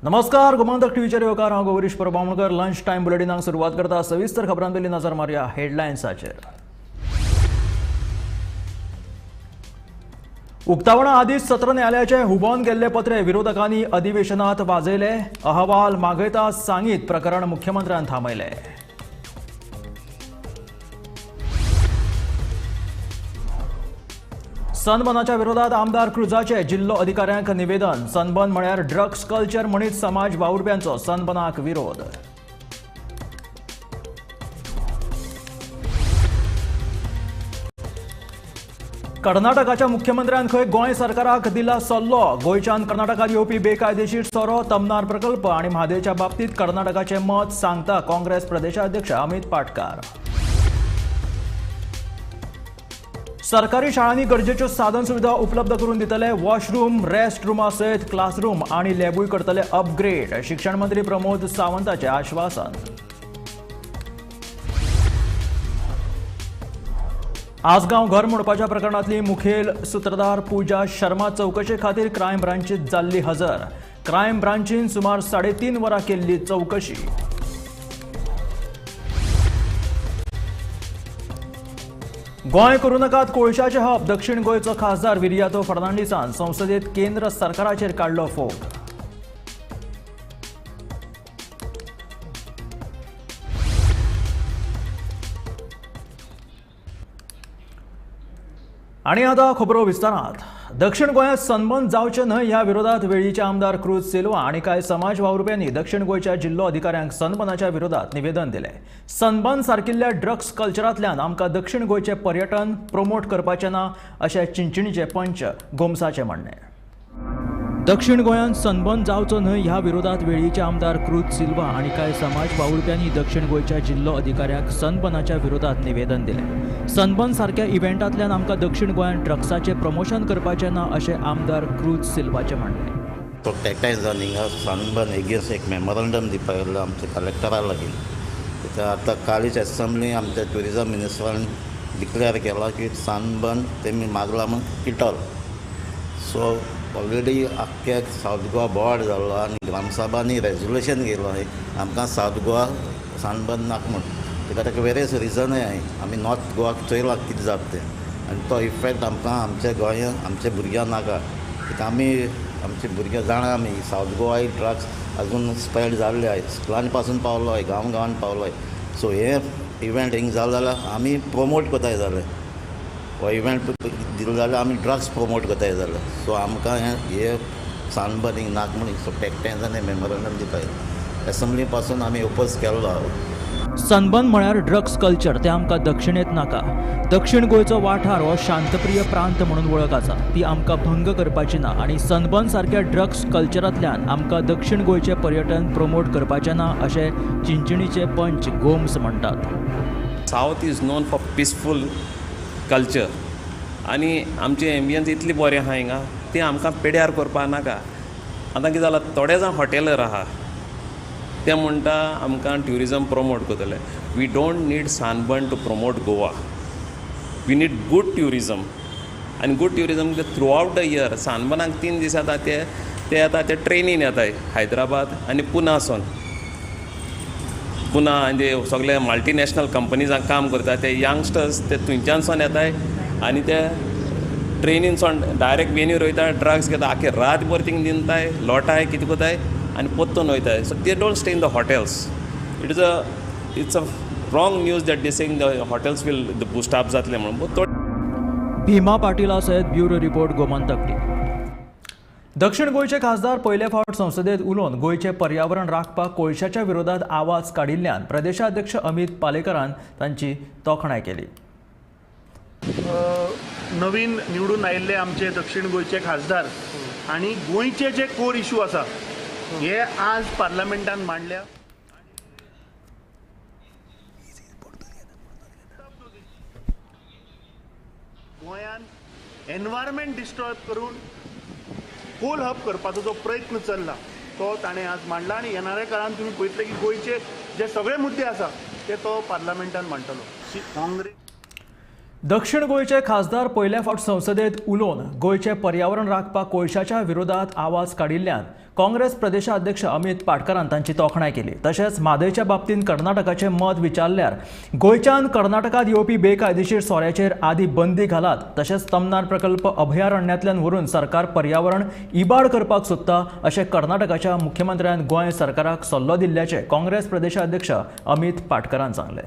नमस्कार, गोमंतक टीव्हीचेर येवकार. हांव गौरीश प्रभामणकर. लंच टायम बुलेटिनाक सुरवात करता. सविस्तर खबरांतली नजर मारया हेडलायन्साचेर. उक्तावणा आदींच सत्र न्यायालयाचे हुबोवन गेल्ले पत्रे विरोधकांनी अधिवेशनात वाजयले. अहवाल मागयता सांगीत प्रकरण मुख्यमंत्र्यान थांबयले. सनबर्नाच्या विरोधात आमदार क्रुजाचे जिल्लो अधिकाऱ्यांक निवेदन. सनबर्न म्हळ्यार ड्रग्स कल्चर म्हणीत समाज वावुरप्यांचो सनबर्नाक विरोध. कर्नाटकाच्या मुख्यमंत्र्यान खंय गोंय सरकाराक दिला सल्लो. गोंयच्यान कर्नाटकात येवपी बेकायदेशीर सोरो, तमनार प्रकल्प आनी म्हादयच्या बाबतीत कर्नाटकाचे मत सांगता काँग्रेस प्रदेशाध्यक्ष अमित पाटकार. सरकारी शाळांनी गरजेच्यो साधन सुविधा उपलब्ध करून दितले. वॉशरूम, रेस्ट रुमा सयत क्लासरूम आनी लॅबूय करतले अपग्रेड. शिक्षण मंत्री प्रमोद सावंताचे आश्वासन. आसगांव घर मोडपाच्या प्रकरणातली मुखेल सूत्रधार पूजा शर्मा चवकशे खातीर क्रायम ब्रांचीत जाल्ली हजर. क्रायम ब्रांचीन सुमार 3.5 वरां केल्ली चवकशी. गोंय करूं नाकात कोळशाचे हब. दक्षिण गोंयचो खासदार विरियातो फर्नांडीसान संसदेत केंद्र सरकाराचेर काडलो फोग. आनी आतां खबरो विस्तारांत. दक्षिण गोंयांत सनबर्न जावचें न्हय ह्या विरोधात वेळीचे आमदार क्रूज सिल्वा आनी कांय समाज वावुरप्यांनी दक्षिण गोंयच्या जिल्लो अधिकाऱ्यांक सनबर्नाच्या विरोधात निवेदन दिलें. सनबर्न सारकिल्ल्या ड्रग्स कल्चरांतल्यान आमकां दक्षिण गोंयचें पर्यटन प्रमोट करपाचें ना अशें चिंचणीचे पंच गोमसाचें म्हणणें. दक्षिण गोंयांत सनबर्न जावचो न्हय ह्या विरोधात वेळीचे आमदार क्रूज सिल्वा आनी कांय समाज वावुरप्यांनी दक्षिण गोंयच्या जिल्लो अधिकाऱ्यांक सनबर्नाच्या विरोधात निवेदन दिलें. सनबर्न सारक्या इव्हेंटांतल्यान आमकां दक्षिण गोंयांत ड्रग्साचें प्रमोशन करपाचें ना अशें आमदार क्रूज सिल्वाचें म्हणणें. तो तेकाय जावन हिंगा सनबर्न एगेन्स्ट एक मेमोरंडम दिवपाक येयल्लो आमच्या कलेक्टरा लागीं. आतां कालीच एसेंब्ली आमच्या ट्युरिजम मिनिस्टरान डिक्लेअर केला की सनबर्न तेमी मागला म्हूण किटल. सो ऑलरेडी आख्ख्या सावथ गोवा बोवाळ जाल्लो आनी ग्रामसभांनी रेजोल्युशन केलो आमकां सावथ गोवा सनबर्न नाका म्हूण. कित्याक ताका वेरियस रिजनय आहाय. आमी नॉर्थ गोवाक चोयलां कितें जाता तें आनी तो इफेक्ट आमकां आमच्या गोंयांत आमच्या भुरग्यांक नाका. कित्याक आमी आमचे भुरगे जाणा आमी सावथ गोवा ड्रग्स अजून स्प्रेड जाल्ले आहाय, स्कुलांनी पासून पावलो आहाय, गांव गांवान पावलो आहाय. सो हे इव्हेंट हिंग जालो जाल्यार आमी प्रमोट करताय जालें. हो इव्हेंट दिलो जाल्यार आमी ड्रग्स प्रमोट करताय जालें. सो आमकां हे सनबर्न हिंग नाका म्हूण सो एकठांय जावन मेमोरंडम दिवपाक एसेंब्ली पासून आमी ओपोज केल्लो. सनबर्न म्हळ्यार ड्रग्स कल्चर, तें आमकां दक्षिणेंत नाका. दक्षिण गोंयचो वाठार हो शांतप्रिय प्रांत म्हणून वळख आसा, ती आमकां भंग करपाची ना आनी सनबर्न सारक्या ड्रग्स कल्चरांतल्यान आमकां दक्षिण गोंयचें पर्यटन प्रमोट करपाचें ना अशें चिंचणीचे पंच गोम्स म्हणटात. South is known for peaceful culture आनी आमची एम्बियन्स इतली बरी आहा हिंगा ती आमकां पेड्यार करपाक नाका. आतां कितें जालां, थोडे जाण हॉटेलर आहा ते म्हणटा आमकां ट्युरिजम प्रमोट करतले. We don't need sunburn to promote Goa. We need good tourism आनी good tourism throughout the year. सनबर्नाक 3 दीस येता ते येता ते ट्रेनीन येताय हैदराबाद आनी पुनासून. पुना आनी सगळे मल्टीनॅशनल कंपनीजांक काम करता ते यंगस्टर्स ते थंयच्यानसून येताय आनी ते ट्रेनीनसून डायरेक्ट वेन्यूर वयता, ड्रग्स घेता, आख्खे रातभर थिंग दिनताय, लोटाय, कितें करताय आनी परतून वयताय. So they don't stay in the hotels. It's a wrong news that they saying the hotels will the boost up जातले म्हणून. भीमा पाटीला सयत ब्युरो रिपोर्ट, गोमंतक टीव्ही. दक्षिण गोंयचे खासदार पयले फावट संसदेत उलोवन गोंयचें पर्यावरण राखपाक कोळशाच्या विरोधात आवाज काडिल्ल्यान प्रदेशाध्यक्ष अमित पालेकरान तांची तोखणाय केली. नवीन निवडून आयिल्ले आमचे दक्षिण गोंयचे खासदार आनी गोंयचे जे कोर इशू आसा हे आज पार्लमेंटान मांडल्या. गोंयान एनवायरमेंट डिस्ट्रॉय करून कोल हब करपाचो जो प्रयत्न चल्ला तो ताणें आज मांडला आनी येणाऱ्या काळान तुमी पळयतले की गोंयचे जे सगळे मुद्दे आसा ते तो पार्लमेंटान मांडटलो. काँग्रेस दक्षिण गोंयचे खासदार पयल्या फावट संसदेत उलोवन गोंयचें पर्यावरण राखपाक कोळशाच्या विरोधात आवाज काडिल्ल्यान काँग्रेस प्रदेशाध्यक्ष अमित पाटकरान तांची तोखणाय केली. तशेंच म्हादयच्या बाबतींत कर्नाटकाचें मत विचारल्यार गोंयच्यान कर्नाटकांत येवपी बेकायदेशीर सोऱ्याचेर आदी बंदी घालात, तशेंच तमनार प्रकल्प अभयारण्यांतल्यान व्हरून सरकार पर्यावरण इबाड करपाक सोदता अशें कर्नाटकाच्या मुख्यमंत्र्यान गोंय सरकाराक सल्लो दिल्ल्याचें काँग्रेस प्रदेशाध्यक्ष अमित पाटकरान सांगलें.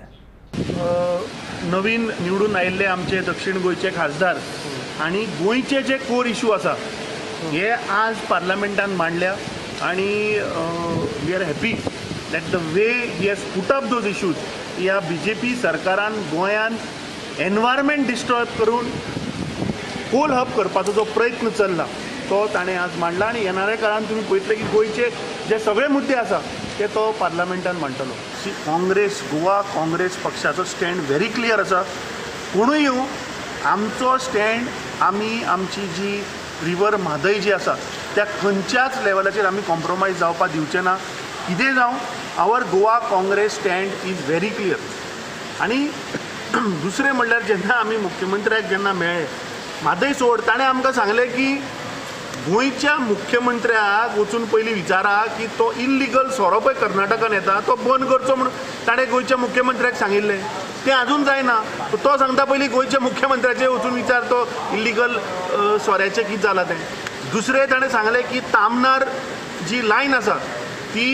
नवीन निवडून आयिल्ले आमचे दक्षिण गोंयचे खासदार आनी गोंयचे जे कोर इशू आसा हे आज पार्लमेंटान मांडल्या आनी we are happy that the way he has put up those issues. ह्या बीजेपी सरकारान गोंयान एनवायरमेंट डिस्ट्रॉय करून कोल हब करपाचो जो प्रयत्न चल्ला तो ताणें आज मांडला आनी येणाऱ्या काळान तुमी पळयतले की गोंयचे जे सगळे मुद्दे आसा ते तो पार्लमेंटान मांडटलो. काँग्रेस, गोवा काँग्रेस पक्षाचो स्टँड व्हेरी क्लियर आसा. कोणूय येवं, आमचो स्टँड, आमी आमची जी रिवर म्हादय जी आसा त्या खंयच्याच लेवलाचेर आमी कॉम्प्रोमायज जावपाक दिवचे ना. कितें जावं, our Goa Congress stand is very clear. आनी दुसरें म्हणल्यार जेन्ना आमी मुख्यमंत्र्याक जेन्ना मेळ्ळे म्हादय सोड, ताणें आमकां सांगलें की गोंयच्या मुख्यमंत्र्याक वचून पयलीं विचारा की तो इल्लिगल सोरो पळय कर्नाटकान येता तो बंद करचो म्हणून ताणें गोंयच्या मुख्यमंत्र्याक सांगिल्लें, तें आजून जायना. तो सांगता पयलीं गोंयच्या मुख्यमंत्र्याचें वचून विचार तो इल्लिगल सोऱ्याचें कितें जालां तें. दुसरें ताणें सांगलें की तामनार जी लायन आसा ती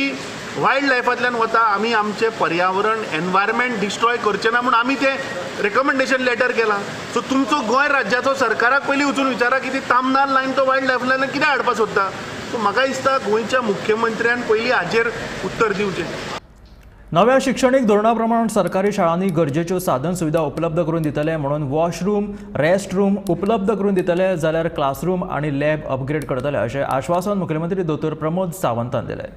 वायल्ड लायफांतल्यान वता, आमी आमचें पर्यावरण एनवायरमेंट डिस्ट्रॉय करचें ना म्हूण आमी तें रेकमेंडेशन लेटर केलां. सो तुमचो गोंय राज्याचो सरकाराक पयलीं वचून विचारा की ती तामनार लायन तो वायल्ड लायफांतल्यान कित्याक हाडपाक सोदता. सो म्हाका दिसता गोंयच्या मुख्यमंत्र्यान पयलीं हाजेर उत्तर दिवचें. नव्या शिक्षणीक धोरणा प्रमाण सरकारी शाळांनी गरजेच्यो साधन सुविधा उपलब्ध करून दितले म्हणून वॉशरूम, रेस्ट रूम उपलब्ध करून दितले, जाल्यार क्लासरूम आनी लॅब अपग्रेड करतले अशें आश्वासन मुख्यमंत्री दोतोर प्रमोद सावंतान दिलें.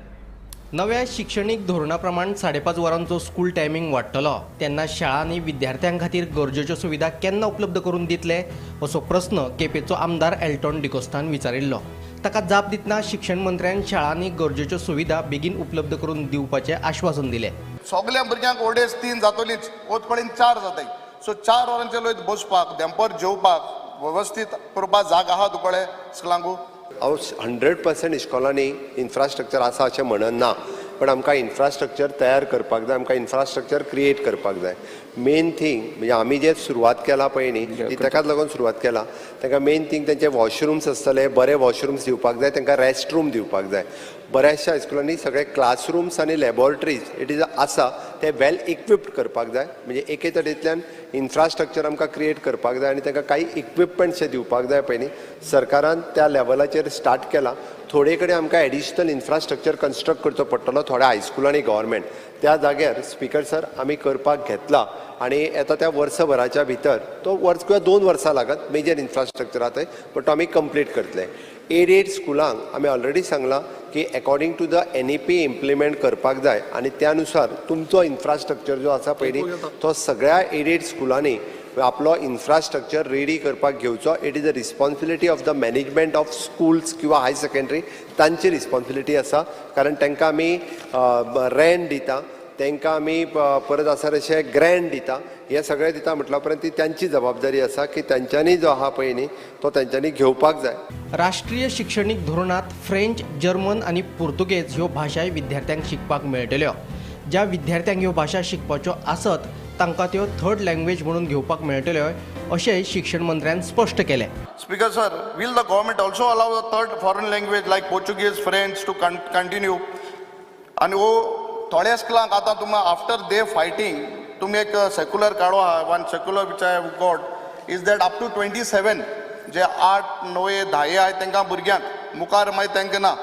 नव्या शिक्षणीक धोरणा प्रमाण 5.5 वरांचो स्कूल टायमींग वाडटलो तेन्ना शाळांनी विद्यार्थ्यां खातीर गरजेच्यो सुविधा केन्ना उपलब्ध करून दितले असो प्रस्न केपेंचो आमदार एल्टॉन डिकोस्तान विचारिल्लो. ताका जाप दितना शिक्षण मंत्र्यान शाळांनी गरजेच्यो सुविधा बेगीन उपलब्ध करून दिवपाचें आश्वासन दिलें. सगळ्या भुरग्यांक ओडेज 3 जातलीच, वचपडीन 4 जाताय. सो 4 वरांचे लोक बसपाक, देंपर जेवपाक वेवस्थीत करपाक जागा आहा तुकडे स्कुलांकू. हांव 100% इस्कॉलांनी इन्फ्रास्ट्रक्चर आसा अशें म्हणना, पण आमकां इन्फ्रास्ट्रक्चर तयार करपाक जाय, आमकां इन्फ्रास्ट्रक्चर क्रिएट करपाक जाय. मेन थींग म्हणजे आमी जे सुरवात केला पळय न्ही, ती ताकाच लागून सुरवात केला. तांकां मेन थींग तेंचे वॉशरूम्स आसतले, बरे वॉशरूम्स दिवपाक जाय, तांकां रेस्ट रूम दिवपाक जाय. बऱ्याचशा हायस्कुलांनी सगळे क्लासरूम्स आनी लॅबोरेटरीज it is आसा ते वेल इक्विप्ड करपाक जाय. म्हणजे एके तरेंतल्यान इन्फ्रास्ट्रक्चर आमकां क्रिएट करपाक जाय आनी तांकां कांय इक्विपमेंट्स दिवपाक जाय पळय न्ही. सरकारान त्या लेवलाचेर स्टार्ट केला. थोडे कडेन आमकां एडिशनल इन्फ्रास्ट्रक्चर कन्स्ट्रक्ट करचो पडटलो थोड्या हायस्कुलांनी गव्हर्मेंट त्या जाग्यार स्पीकर सर आमी करपाक घेतला आनी येता त्या वर्सभराच्या भितर तो वर्स किंवा 2 वर्सां लागत मेजर इन्फ्रास्ट्रक्चर आतां पण तो आमी कंप्लीट करतले. एडेड स्कुलांक आमी ऑलरेडी सांगलां की according to the NEP implement करपाक जाय आनी त्या नुसार तुमचो इन्फ्रास्ट्रक्चर जो आसा पयलीं तो सगळ्या एडेड स्कुलांनी आपलो इन्फ्रास्ट्रक्चर रेडी करपाक घेवचो. It is a responsibility of the management of schools किंवा हायर सेकेंडरी तांची रिस्पॉन्सिबिलिटी आसा, कारण तांकां आमी रेंट दिता, तांकां आमी परत आसा तशें ग्रँट दिता, हे सगळें दिता म्हटल्या उपरांत ती तांची जबाबदारी आसा की तांच्यांनी जो आहा पळय न्ही तो तांच्यांनी घेवपाक जाय. राष्ट्रीय शिक्षणीक धोरणांत फ्रेंच, जर्मन आनी पुर्तुगेज ह्यो भाशाय विद्यार्थ्यांक शिकपाक मेळटल्यो. ज्या विद्यार्थ्यांक ह्यो भाशा शिकपाच्यो आसत तांकां त्यो थर्ड लँग्वेज म्हणून घेवपाक मेळटल्यो अशेंय शिक्षण मंत्र्यान स्पश्ट केलें. Speaker sir, will the government also allow the third foreign language like Portuguese, French to continue? आनी वो थोड्या स्कुलांक आतां तुमी आफ्टर they fighting तुमी एक सेक्युलर काडो आहा, one circular which I have got is that up to 27 जे 8, 9, 10 आहाय तांकां भुरग्यांक मुखार मागीर तांकां ना.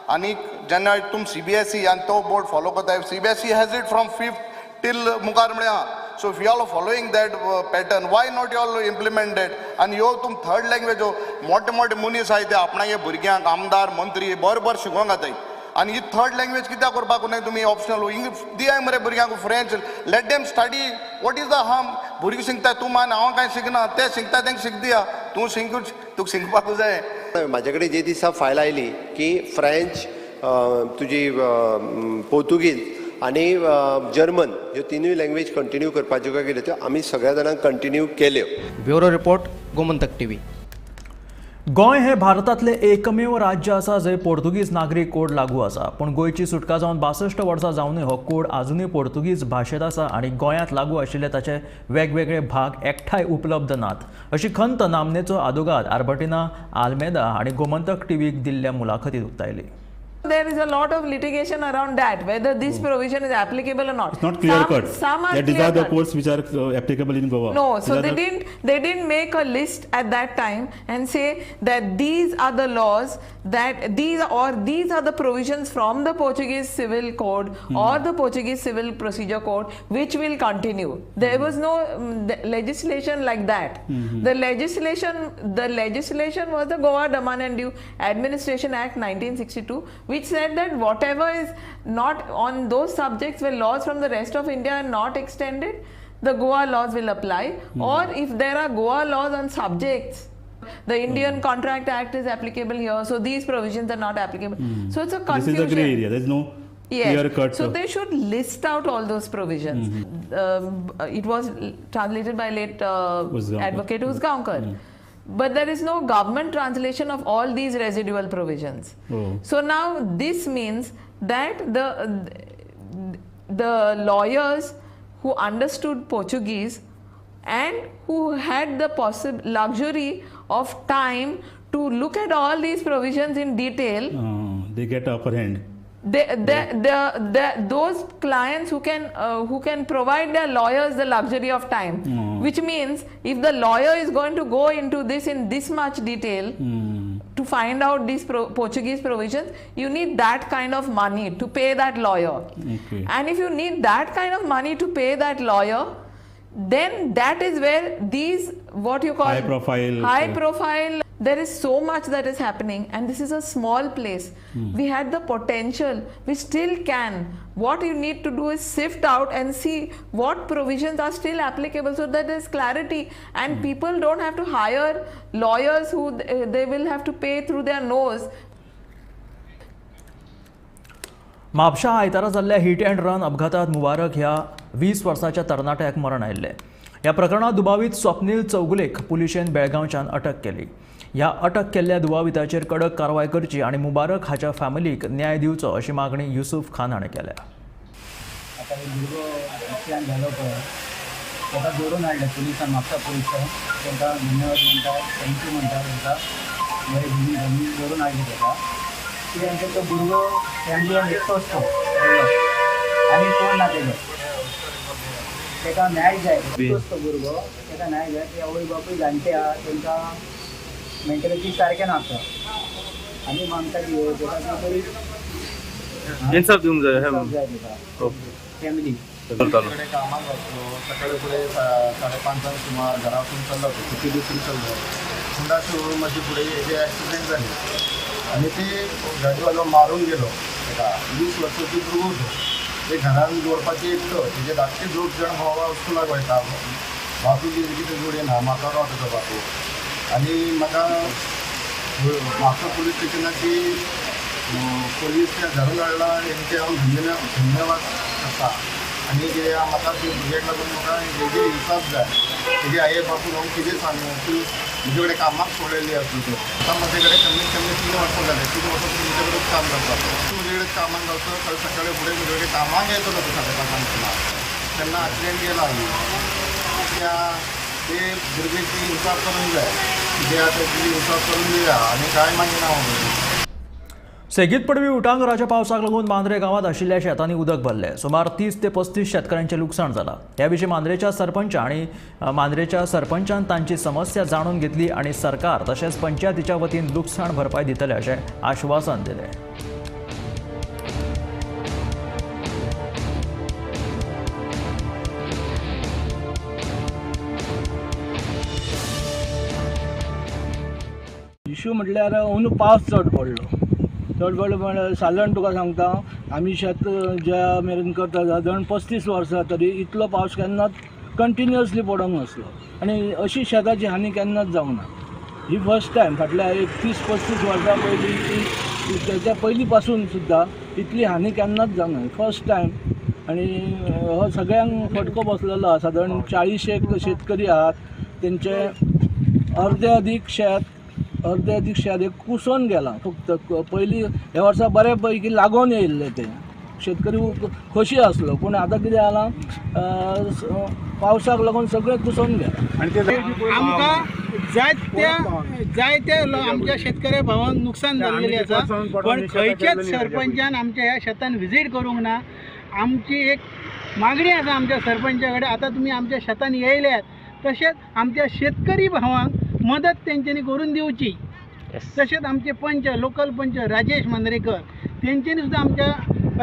आनी जेन्ना तुम CBSE आनी तो बोर्ड फॉलो करताय, CBSE has it from 5th till मुखार म्हळ्यार आहा. So if you all are following that pattern, why not you all implement that? आनी ह्यो तुम थर्ड लँग्वेज मोठे मोठे मनीस आहाय ते आपणागे भुरग्यांक आमदार मंत्री बरें बरें शिकोवंक घाताय आनी ही थर्ड लँग्वेज कित्याक करपाक न्हय तुमी ऑप्शनल इंग्लीश दियाय मरे भुरग्यांक French, let them study, what is the harm? भुरगीं शिकता, तूं मान हांव कांय शिकना, ते शिकता तांकां शिक दिया, तूं शिकूच तुका शिकपाक जाय. म्हाजे कडेन जे दिसा फायल आयली की फ्रेंच तुजी पोर्तुगीज आनी जर्मन ह्यो तिनूय लँग्वेज कंटिन्यू करपाच्यो काय कितें त्यो आमी सगळ्या जाणांक कंटिन्यू केल्यो. Bureau report, Gomantak TV. Goa हे भारतांतलें एकमेव राज्य आसा जंय पोर्तुगीज नागरी कोड लागू आसा. पूण गोंयची सुटका जावन 62 वर्सां जावनूय हो कोड आजुनूय पोर्तुगीज भाशेंत आसा आनी गोंयांत लागू आशिल्ले ताचे वेगवेगळे भाग एकठांय उपलब्ध नात अशी खंत नामनेचो आदोगाद आर्बर्टिना आल्मेदा हांणी गोमंतक टीव्हीक दिल्ल्या मुलाखतींत उक्तायली. There is a lot of litigation around that, whether this provision is applicable or not. It's not clear cut. Some are That these are the clear-cut. codes which are applicable in Goa. No, so These are they didn't make a list at that time and say that these are the laws, that these are the provisions from the Portuguese Civil Code or the Portuguese Civil Procedure Code which will continue. There was no legislation like that. The legislation was the Goa Daman and Diu Administration Act 1962, which said that whatever is not on those subjects where laws from the rest of India are not extended, the Goa laws will apply. Or if there are Goa laws on subjects, the Indian Contract Act is applicable here, so these provisions are not applicable. So it's a confusion. This is a grey area. There is no clear cut. So they should list out all those provisions. It was translated by late Advocate Usgaonkar. But there is no government translation of all these residual provisions. So now this means that the lawyers who understood Portuguese and who had the luxury of time to look at all these provisions in detail, they get upper hand. Those clients who can provide their lawyers the luxury of time, which means if the lawyer is going to go into this in this much detail to find out these Portuguese provisions, you need that kind of money to pay that lawyer. Okay. And if you need that kind of money to pay that lawyer, then that is where these what you call high profile. There is so much that is happening, and this is a small place. We had the potential, we still can. What you need to do is sift out and see what provisions are still applicable so that there is clarity and people don't have to hire lawyers who they will have to pay through their nose. म्हापशा आयतारा जाल्ल्या hit and run अपघातात मुबारक ह्या 20 वर्साच्या तरणाट्याक मरण आयिल्लें. ह्या प्रकरणात दुबावीत स्वप्नील चौगुलेक पुलिशेन बेळगांवच्यान अटक केली. ह्या अटक केल्ल्या दुबाविताचेर कडक कारवाय करची आनी मुबारक हाच्या फॅमिलीक न्याय दिवचो अशी मागणी युसुफ खान हाणें केल्या. आतां भुरगो एक्सिडंट जालो पळय ताका धरून हाडलें पुलिसान, म्हापसा पुलिसान. तांकां धन्यवाद म्हणटा, thank you म्हणटा तांकां, बरें धरून हाडलें ताका. कित्याक तो भुरगो फॅमिलीन एकटोच तो आनी कोण ना तेजो, ताका न्याय जाय. एकटोच तो भुरगो, ताका न्याय जाय. ते आवय बापूय जाणटे आहा, तांकां मेंटलिटी सारकें ना आतां. आनी मागता की ताका तरी इन्साफ दिवंक जाय, जाय ताका फॅमिली. कामाक वचलो सकाळी फुडें 5:30 सुमार घरा वचून चल्लो, सिटी बसीन चल्लो. होंडा शोरुमाचे फुडें हेजे एक्सिडेंट जाले आनी ते गाडीवालो मारून गेलो ताका. 20 वर्सांची भुरगो तो, ते घरान दवरपाचे एकटो. तेजे धाकटे दोग जाण भाव स्कुलाक वयता, बापूय कितें जोडये ना, म्हाका रावता तो बापूय. आनी म्हाका म्हापसा पुलीस स्टेशनाची पुलीस त्या धरून हाडला हेंचे हांव धन्यवाद करता. आनी कितें म्हाका ते भुरग्याक लागून म्हाका हेजे इन्साफ जाय. तेजे आई बापूय हांव कितें सांगू की म्हजे कडेन कामाक सोडलेली आसली त्यो. आतां म्हजे कडेन कमीत कमी 3 वर्सां जालें, 3 वर्सां म्हजे कडेन काम करता. म्हजे कडेन कामाक गावचो सकाळी फुडें म्हजे कडेन कामाक येतलो तो 5:30 सुमार, तेन्ना एक्सिडेंट गेला. त्या ते भुरग्याची इन्साफ करूंक जाय, कितें आसा ती इन्साफ करून दिया आनी कांय मागीर ना. सेगीत पडवी उटांगराच्या पावसाक लागून मांद्रे गांवांत आशिल्ल्या शेतांनी उदक भरलें. सुमार 30 ते 35 शेतकारांचें लुकसाण जालां. ह्या विशीं मांद्रेच्या सरपंच आनी मांद्रेच्या सरपंचान तांची समस्या जाणून घेतली आनी सरकार तशेंच पंचायतीच्या वतीन लुकसाण भरपाय दितले अशें आश्वासन दिलें. इशू म्हटल्यार अंदू पावस चड पडलो, चड पडलो म्हळ्यार सादारण तुका सांगता आमी शेत ज्या मेरेन करता सादारण 35 वर्सां तरी इतलो पावस केन्नाच कंटिन्युअसली पडोंक नासलो आनी अशी शेताची हानी केन्नाच जावना. ही फर्स्ट टायम फाटल्या एक 30-35 वर्सां पयलीं ती तेच्या पयलीं पासून सुद्दां इतली हानी केन्नाच जावना. First time आनी हो सगळ्यांक फटको बसलेलो आसा. सादारण 40 शेतकरी आहात, तेंचे अर्दे अदीक शेत हे कुसोन गेलां. फक्त पयलीं ह्या वर्सा बरे पैकी लागून येयल्ले ते शेतकरी खोशी आसलो, पूण आतां कितें जालां पावसाक लागून सगळें कुसोन गेलां. आमकां जायत्या आमच्या शेतकऱ्या भावांक नुकसान जाल्लेलें आसा, पण खंयच्याच सरपंचान आमच्या ह्या शेतान विजीट करूंक ना. आमची एक मागणी आसा आमच्या सरपंचा कडेन, आतां तुमी आमच्या शेतान येयल्यात तशेंच आमच्या शेतकरी भावांक मदत तेंच्यांनी करून दिवची. तशेंच आमचे पंच, लोकल पंच राजेश मांद्रेकर तेंच्यांनी सुद्दां आमच्या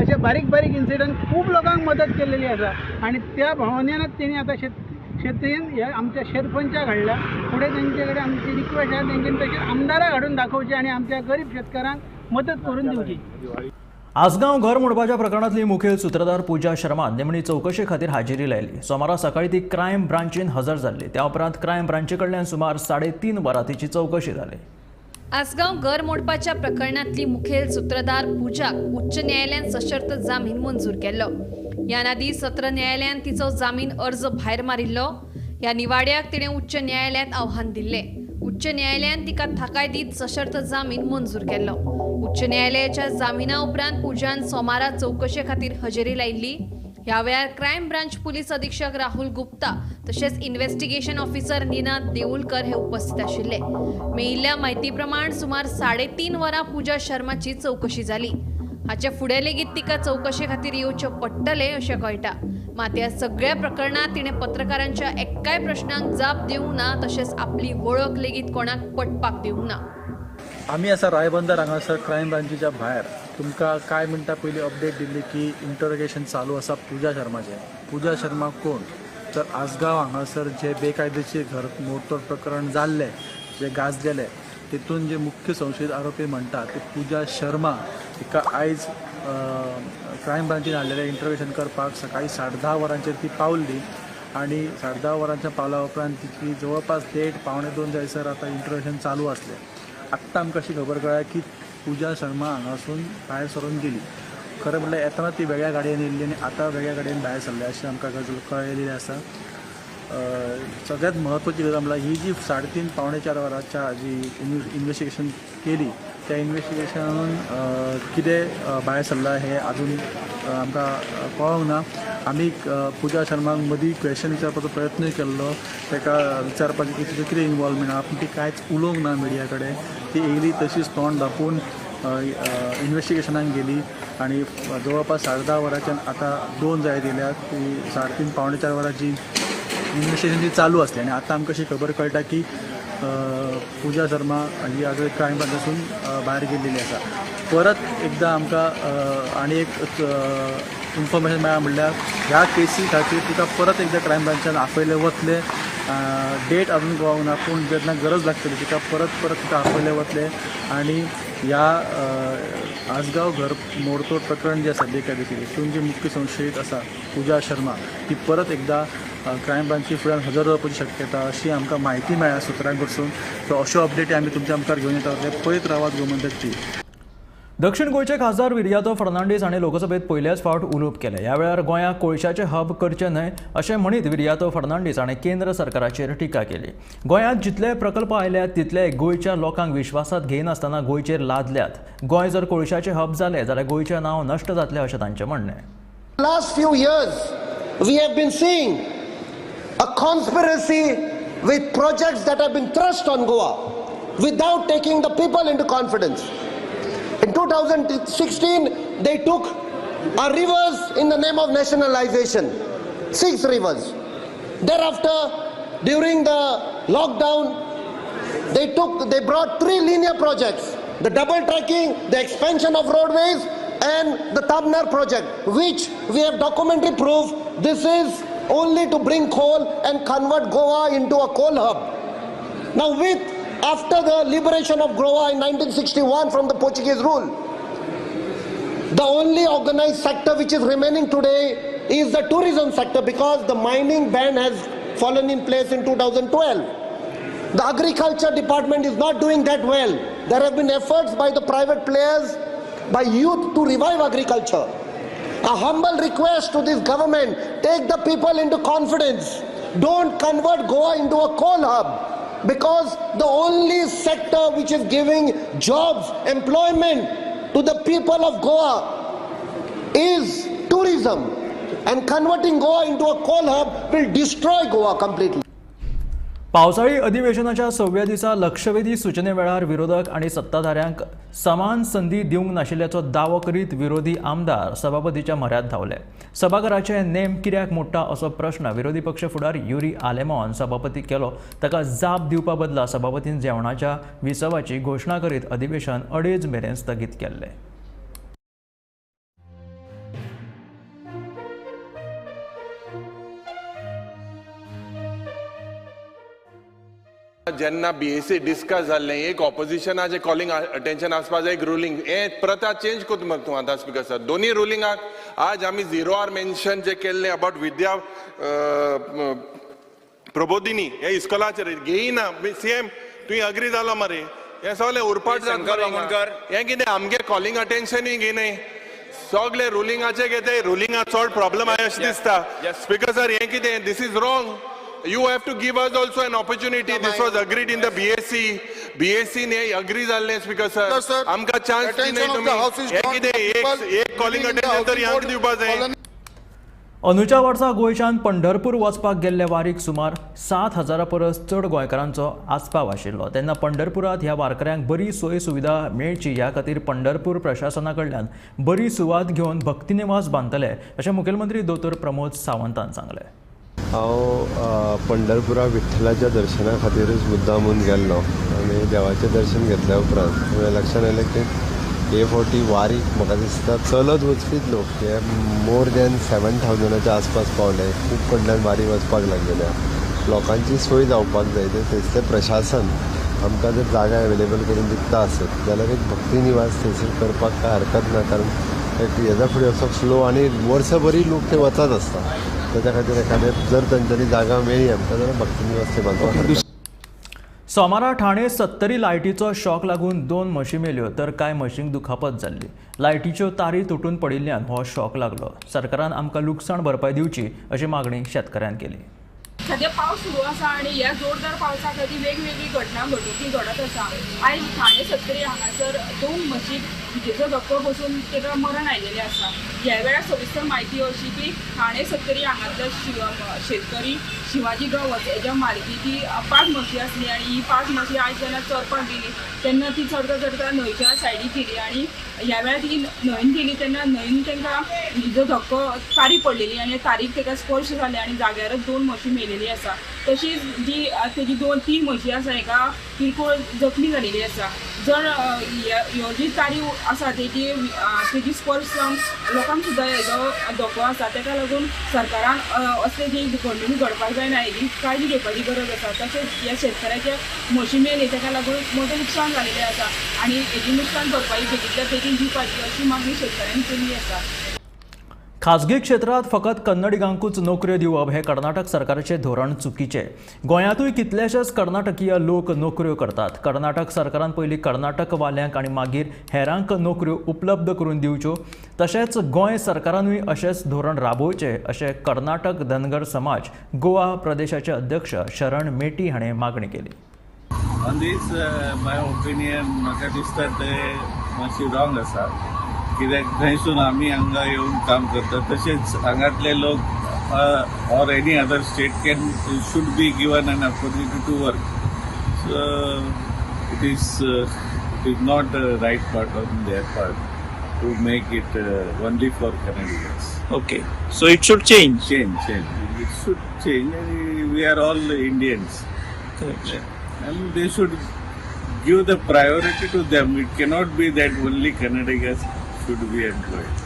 अशे बारीक बारीक इन्सिडंट खूब लोकांक मदत केलेली आसा आनी त्या भावनेनच तेणी आतां शेतयेन हे आमच्या शेतपंचाक हाडल्या. फुडें तेंचे कडेन आमची रिक्वेस्ट आसा, तेंच्यांनी तशें आमदाराक हाडून दाखोवचें आनी आमच्या गरीब शेतकारांक मदत करून दिवची. आसगांव घर मोडपाच्या प्रकरणांतली मुखेल सूत्रधार पूजा शर्मा निमणी चवकशे खातीर हाजेरी लायली. सोमारा सकाळी ती क्रायम ब्रांचीन हजर जाल्ली. त्या उपरांत क्रायम ब्रांची कडल्यान सुमार 3.5 वरां तिची चवकशी जाली. आसगांव घर मोडपाच्या प्रकरणांतली मुखेल सूत्रधार पूजाक उच्च न्यायालयान सशर्त जामीन मंजूर केल्लो. ह्या आदीं सत्र न्यायालयान तिचो जामीन अर्ज भायर मारिल्लो. ह्या निवाड्याक तिणें उच्च न्यायालयांत आव्हान दिल्लें. उच्च न्यायालयान तिका थाकाय दीत सशर्त जामीन मंजूर केल्लो. उच्च न्यायालयाच्या जामिना उपरांत पूजान सोमारा चवकशे खातीर हजेरी लायिल्ली. ह्या वेळार क्रायम ब्रांच पुलीस अधीक्षक राहुल गुप्ता तशेंच इन्व्हेस्टिगेशन ऑफिसर निनाद देऊलकर हे उपस्थित आशिल्ले. मेळिल्ल्या म्हायती प्रमाण सुमार 3.5 वरां पूजा शर्माची चवकशी जाली. हाचे फुडें लेगीत तिका चवकशे खातीर येवचें पडटलें अशें कळटा. मात ह्या सगळ्या प्रकरणांत तिणें पत्रकारांच्या एक्काय प्रश्नांक जाप दिवंक ना, तशेंच आपली वळख लेगीत कोणाक पटपाक दिवंक ना. आमी आसा रायबंदर हांगासर क्रायम ब्रांचीच्या भायर. तुमकां कांय मिनटां पयलीं अपडेट दिल्ली की इंटरोगेशन चालू आसा पूजा शर्माचें. पूजा शर्मा कोण तर आसगांव हांगासर जे बेकायदेशीर घर मोडतोड प्रकरण जाल्लें, जे गाजलेलें, तेतून जे मुख्य संशयीत आरोपी म्हणटात ते पूजा शर्मा हिका आयज क्रायम ब्रांचीन हाडलेलें इंटरोगेशन करपाक. सकाळीं 10:30 वरांचेर ती पावल्ली आनी 10:30 वरांच्या पावल्या उपरांत तिची जवळपास 1:30 1:45 जायसर आतां इंटरोगेशन चालू आसलें. आत्तां आमकां अशी खबर कळ्ळ्या की पूजा शर्मा हांगासून भायर सरून गेली. खरें म्हणल्यार येतना ती वेगळ्या गाडयेन येयल्ली आनी आतां वेगळ्या गाडयेन भायर सरल्या अशें आमकां गजाल कळ्ळेली आसा. सगळ्यात म्हत्वाची गजाल म्हणल्यार ही जी 3.5 3.75 वरांच्या जी इन्वेस्टिगेशन केली त्या इन्वेस्टिगेशनान कितें भायर सरलां हें आजून आमकां कळोंक ना. आमी पूजा शर्माक मदीं क्वेशन विचारपाचो प्रयत्नूय केल्लो, ताका विचारपाचें की तुजें कितें इनवॉल्वमेंट आहा, पूण ती कांयच उलोवंक ना मिडिया कडेन. ती येयली तशीच तोंड धांपून इन्वेस्टिगेशनाक गेली आनी जवळपास 10:30 वरांच्यान आतां 2 जायत येयल्या. ती 3.5 3.75 वरांची इन्वेस्टिगेशन जी चालू आसली आनी आतां आमकां अशी खबर कळटा की पूजा शर्मा ही आज क्रायम ब्रांचासून भायर गेल्लेली आसा. परत एकदां आमकां आनी एक इन्फॉर्मेशन मेळ्ळा म्हणल्यार ह्या केसी खातीर तिका परत एकदां क्रायम ब्रांचान आपयलें वतलें. डेट अजून कळोंक ना, पूण जेन्ना गरज लागतली तिका परत परत तिका आपयलें वतलें. आनी ह्या आसगांव घर मोडतोड प्रकरण जें आसा बेकायदेशीर, हितून जी मुख्य संशयीत आसा पूजा शर्मा ती परत एकदां क्रायम ब्रांची फुड्यान हजर जावपाची शक्यता अशी आमकां म्हायती मेळ्ळ्या सुत्रां कडसून. सो अश्यो अपडेटी आमी तुमच्या मुखार घेवन येता. पळयत रावात गोमंतक टीव्ही. दक्षिण गोंयचे खासदार विरियातो फर्नांडीस हांणी लोकसभेत पयल्याच फावट उलोवप केलें. ह्या वेळार गोंयाक कोळशाचें हब करचें न्हय अशें म्हणीत विरियातो फर्नांडीस हांणी केंद्र सरकाराचेर टिका केली. गोंयांत जितले प्रकल्प आयल्यात तितले गोंयच्या लोकांक विश्वासात घेयनासतना गोंयचेर लादल्यात. गोंय जर कोळशाचें हब जालें जाल्यार गोंयचें नांव नश्ट जातलें अशें तांचें म्हणणें. Last few years we have been seeing a conspiracy with projects that have been thrust on Goa without taking the people into confidence. In 2016, they took our rivers in the name of nationalization, 6 rivers. Thereafter, during the lockdown, they brought 3 linear projects, the double tracking, the expansion of roadways, and the Tabner project, which we have documentary proof this is only to bring coal and convert Goa into a coal hub. Now after the liberation of Goa in 1961 from the Portuguese rule, the only organized sector which is remaining today is the tourism sector, because the mining ban has fallen in place in 2012. The agriculture department is not doing that well. There have been efforts by the private players, by youth to revive agriculture. A humble request to this government, take the people into confidence. Don't convert Goa into a coal hub, because the only sector which is giving jobs, employment to the people of Goa is tourism. And converting Goa into a coal hub will destroy Goa completely. पावसाळी अधिवेशनाच्या 6व्या दिसा लक्षवेधी सूचने वेळार विरोधक आनी सत्ताधाऱ्यांक समान संदी दिवंक नाशिल्ल्याचो दावो करीत विरोधी आमदार सभापतीच्या म्हऱ्यांत धांवले. सभाघराचे नेम कित्याक मोडटा असो प्रश्न विरोधी पक्ष फुडार युरी आलेमांवान सभापतीक केलो. ताका जाप दिवपा बदला सभापतीन जेवणाच्या विसवाची घोशणा करीत अधिवेशन 2:30 मेरेन स्थगीत केल्लें. जेन्ना बीएसी डिस्कस जाल्लें एक ऑपोजिशनाचें कॉलिंग अटेन्शन आसपा जाय, एक रुलींग हें प्रथा चेंज करता मरे तूं आतां स्पिकर सर. दोनी रुलिंगाक आज आमी झिरो आर मेन्शन जे केल्लें अबाउट विद्या प्रबोधिनी हे इस्कोलाचेर घेयना. सीएम तुवें अग्री जालो मरे, हें सगळें उरपाट जाता. हें कितें आमगे कॉलिंग अटेन्शनूय घेयनाय, सगळे रुलिंगाचे घेताय, रुलिंगा चड प्रॉब्लम आहा अशें दिसता. स्पिकर सर हें कितें, this is wrong. You have to give us also an opportunity. This was agreed in the BSc. BSc ने agree जाल्लें स्पीकर सर. आमकां चान्स दिनाय तुमी. हें कितें एक कॉलिंग अटेन्शन तर ह्यांक दिवपा जाय. अंदूच्या वर्सा गोंयच्यान पंढरपूर वचपाक गेल्ले वारीक सुमार 7,000 परस चड गोंयकारांचो आस्पाव आशिल्लो. तेन्ना पंढरपुरांत ह्या वारकऱ्यांक बरी सोय सुविधा मेळची ह्या खातीर पंढरपूर प्रशासना कडल्यान बरी सुवात घेवन भक्तिनिवास बांदतले अशें मुखेलमंत्री दोतोर प्रमोद सावंतान सांगलें. हांव पंढरपुरा विठ्ठलाच्या दर्शना खातीरूच मुद्दामून गेल्लो आनी देवाचें दर्शन घेतल्या उपरांत म्हज्या लक्षांत आयलें की हे फावटी वारीक म्हाका दिसता चलत वचपीच लोक हे मोर दॅन 7,000 आसपास पावले. खूब कडल्यान वारी वचपाक लागलेल्या लोकांची सोय जावपाक जाय. थंयसरलें प्रशासन आमकां जर जागा एवेलेबल करून दिता आसत जाल्यार एक भक्ती निवास थंयसर करपाक कांय हरकत ना, कारण हेजा फुडें असो फ्लो आनी वर्सभरूय लोक थंय वचत आसता. ताच्या खातीर एखादें जर तांच्यांनी जागा मेळ्ळी आमकां जाल्यार भक्ती निवास थंय बांदपाक. सोमारा ठाणे 70 लायटीचो शॉक लागून 2 म्हशी मेल्यो तर कांय म्हशींक दुखापत जाल्ली. लायटीच्यो तारी तुटून पडिल्ल्यान हो शॉक लागलो. सरकारान आमकां लुकसाण भरपाय दिवची अशी मागणी शेतकऱ्यान केली. सद्या पावस सुरू आसा आनी ह्या जोरदार पावसा खातीर वेगवेगळी घटना घडणुकी घडत आसा. आयज ठाणे 70 हांगासर 2 म्हशीक विजेचो धक्को बसून ताका मरण आयिल्लें आसा. ह्या वेळार सविस्तर म्हायती अशी की ठाणे 70 हांगातलो शेतकरी शिवाजी गांवस हेच्या मालकीची 5 म्हशी आसली आनी ही 5 म्हशी आयज जेन्ना चरपाक गेली तेन्ना ती चरता चरता न्हंयच्या सायडीक गेली आनी ह्या वेळार ती न्हंयन गेली तेन्ना न्हंयन तांकां हिजो धक्को तारी पडलेली आनी तारीक ताका स्पर्श जाले आनी जाग्यारच 2 म्हशी मेलेली आसा. तशीच जी तेजी 2-3 म्हशी आसा हेका किरकोळ जखमी जालेली आसा. जर ह्यो जी तारी आसा तेजी तेजी स्पर्श जावन लोकांक सुद्दां हेजो धोको आसा. ताका लागून सरकारान असले जी घडणूक घडपाक जायना हेजी काळजी घेवपाची गरज आसा. तशेंच ह्या शेतकऱ्याचे म्हशी मेले ताका लागून मोठें लुकसाण जालेलें आसा आनी हेजी लुकसाण भरपाई बेगींतल्या बेगीन दिवपाची अशी मागणी शेतकऱ्यांनी केल्ली आसा. खाजगी क्षेत्रात फकत कन्नडिगांकूच नोकऱ्यो दिवप हे कर्नाटक सरकारचे धोरण चुकीचे. गोंयांतूय कितलेशेच कर्नाटकीय लोक नोकऱ्यो करतात. कर्नाटक सरकारान पयलीं कर्नाटकवाल्यांक आनी मागीर हेरांक नोकऱ्यो उपलब्ध करून दिवच्यो, तशेंच गोंय सरकारानूय अशेंच धोरण राबोवचें अशें कर्नाटक धनगर समाज गोवा प्रदेशाचे अध्यक्ष शरण मेटी हाणें मागणी केली. On this, my opinion, म्हाका दिसता ते मातशी रॉंग आसा. कित्याक थंयसून आमी हांगा येवन काम करतात, तशेंच हांगातले लोक or any other state can should be given an opportunity to work. So it is not right part on their part to make it only for Kannadigas. Okay, so it should change. Change. It should change. We are all Indians. Correct. And they should give the priority to them. It cannot be that only Kannadigas should be employed.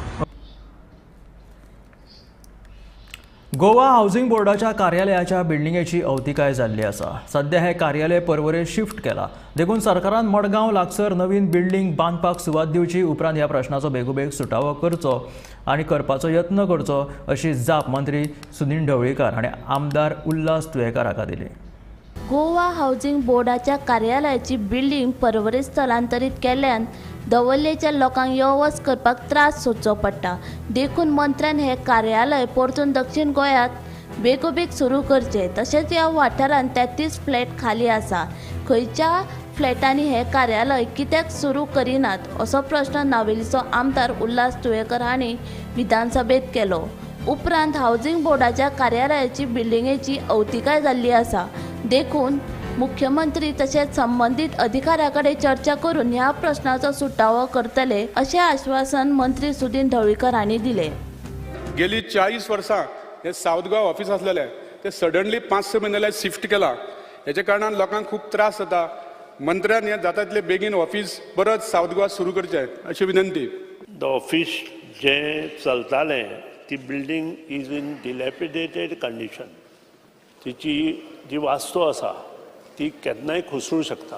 Goa housing बोर्डाच्या कार्यालयाच्या बिल्डिंगेची अवतिकाय जाल्ली आसा. सध्या हे कार्यालय पर्वरे shift केला देखून सरकारान मडगांव लागसर नवीन बिल्डिंग बांदपाक सुवात दिवची, उपरांत ह्या प्रश्नाचो बेगोबेग सुटावो करचो आनी करपाचो यत्न करचो अशी जाप मंत्री सुनील ढवळीकार हाणें आमदार उल्हास तुयेंकार हाका दिली. गोवा हावजिंग बोर्डाच्या कार्यालयाची बिल्डिंग पर्वरे स्थलांतरीत केल्ल्यान दवर्लेच्या लोकांक यो वच करपाक त्रास सोंसचो पडटा. देखून मंत्र्यान हें कार्यालय परतून दक्षिण गोंयांत बेगोबेग सुरू करचें. तशेंच ह्या वाठारांत 33 फ्लॅट खाली आसा. खंयच्या फ्लॅटांनी हें कार्यालय कित्याक सुरू करिनात असो प्रश्न नावेलीचो आमदार उल्हास तुयेंकर हांणी विधानसभेत केलो. उपरांत हावजिंग बोर्डाच्या कार्यालयाची बिल्डिंगेची अवतिकाय जाल्ली आसा. देखून मुख्यमंत्री तशेंच संबंदीत अधिकाऱ्यां कडेन चर्चा करून ह्या प्रश्नाचो सुटावो करतले अशें आश्वासन मंत्री सुदिन ढवळीकर हांणी दिलें. गेली 40 वर्सां हे सावथ गोवा ऑफिस आसलेलें ते सडनली 5-6 म्हयन्यां शिफ्ट केला. हेच्या कारणान लोकांक खूब त्रास जाता. मंत्र्यान हें जाता तितले बेगीन ऑफिस परत सावथ गोवा सुरू करचें अशी विनंती. The office जें चलतालें ती building is in dilapidated condition. तिची जी वास्तू आसा ती केन्नाय कोसळूं शकता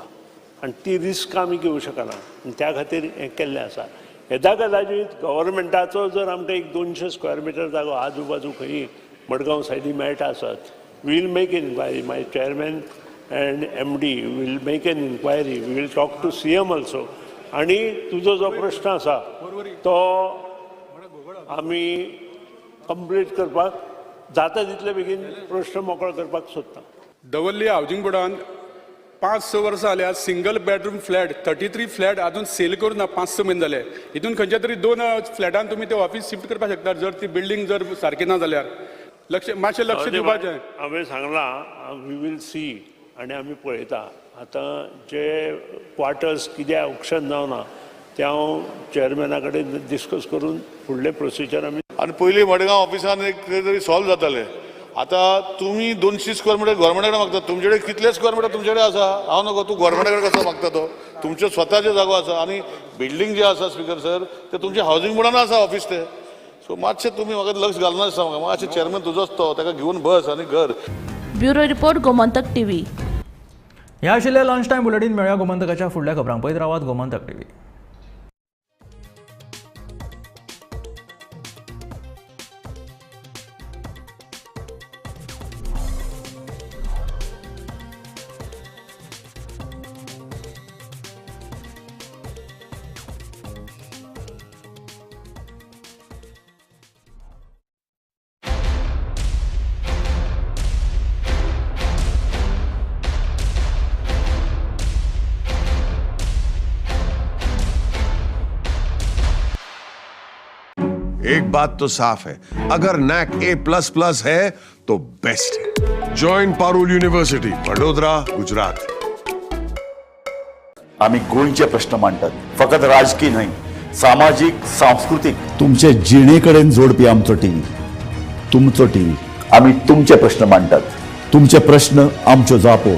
आनी ती रिस्क आमी घेवं शकना आनी त्या खातीर हें केल्लें आसा. येदा कदाचीत गव्हर्मेंटाचो जर आमकां एक 200 स्क्वेअर मिटर जागो आजू बाजू खंयी मडगांव सायडी मेळटा आसत, we will make enquiry. My chairman and MD will make an enquiry. We will talk to CM also. आनी तुजो जो प्रश्न आसा तो आमी कंप्लीट करपाक जाता तितले बेगीन प्रश्न मोकळो करपाक सोदता. दवर्ली हावजिंग बोर्डान 5-6 वर्सां जाल्या सिंगल बेडरूम फ्लॅट 33 फ्लॅट अजून सेल करूं ना. 5-6 म्हयने जाले. हितून खंयच्या तरी 2 फ्लॅटान तुमी ते ऑफिस शिफ्ट करपाक शकता जर ती बिल्डींग जर सारकी ना जाल्यार. लक्ष मातशें लक्ष दिवपाचें. हांवें सांगलां we will see आनी आमी पळयता. आतां जे क्वार्टर्स कित्याक ऑक्शन जावना तें हांव चेअरमॅना कडेन डिस्कस करून फुडलें प्रोसिजर आमी. आनी पयलीं मडगांव ऑफिसान एक कितें तरी सॉल्व जातालें. आतां तुमी 200 स्क्वेअर मिटर गव्हर्मेंटा कडेन मागता. तुमचे कडेन कितले स्क्वेअर मिटर तुमचे कडेन आसा हांव नको. तूं गव्हर्मेंटा कडेन कसो मागता? तो तुमच्यो स्वताच्यो जागो आसा आनी बिल्डींग जे आसा स्पिकर सर ते तुमचे हावजिंग बोर्डान आसा ऑफिस ते. सो मातशें तुमी म्हाका लक्ष घालना दिसता म्हाका. मातशें चेअरमॅन तुजोच तो, ताका घेवन बस आनी घर. Bureau report, Gomantak TV. ह्या आशिल्लें लंच टायम बुलेटीन. मेळया गोमंतकाच्या फुडल्या खबरांक. पळयत रावात गोमंतक टीव्ही. एक बात तो साफ है, अगर नैक A++ है तो बेस्ट है. Join Parul university, Vadodara, Gujarat. आमी गोंयचे प्रश्न मांडटात, फकत राजकीय न्हय, सामाजीक, सांस्कृतीक. तुमचे जिणे कडेन जोडपी आमचो टीव्ही, तुमचो टीव्ही. आमी तुमचे प्रश्न मांडटात, तुमचे प्रश्न आमच्यो जापो,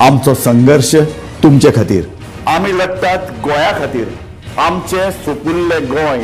आमचो संघर्श तुमचे खातीर. आमी लढटात गोंया खातीर, आमचें सुपुल्लें गोंय.